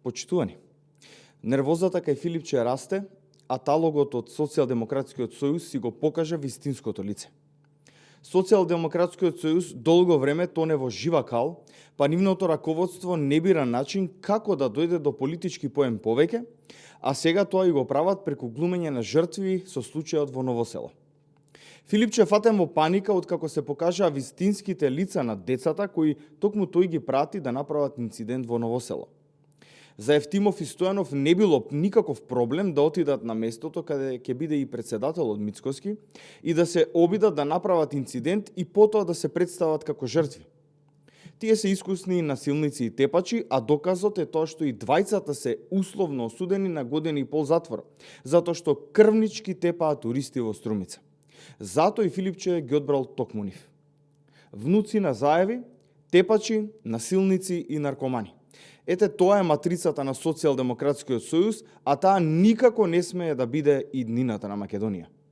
Почитувани, нервозата кај Филипче расте, а талогот од Социјалдемократскиот сојуз си го покажа вистинското лице. Социјалдемократскиот сојуз долго време тоне во жива кал, па нивното раководство не бира начин како да дојде до политички поен повеќе, а сега тоа и го прават преку глумење на жртви со случајот во Ново село. Филипче фатен во паника откако се покажаа вистинските лица на децата кои токму тој ги прати да направат инцидент во Ново село. За Евтимов и Стојанов не било никаков проблем да отидат на местото каде ќе биде и председателот Мицкоски и да се обидат да направат инцидент и потоа да се представат како жртви. Тие се искусни насилници и тепачи, а доказот е тоа што и двајцата се условно осудени на година и пол затвор, затоа што крвнички тепаат туристи во Струмица. Затоа и Филипче ги одбрал токму нив. Внуци на заеви, тепачи, насилници и наркомани. Ете, тоа е матрицата на Социјалдемократскиот сојуз, а таа никако не смее да биде иднината на Македонија.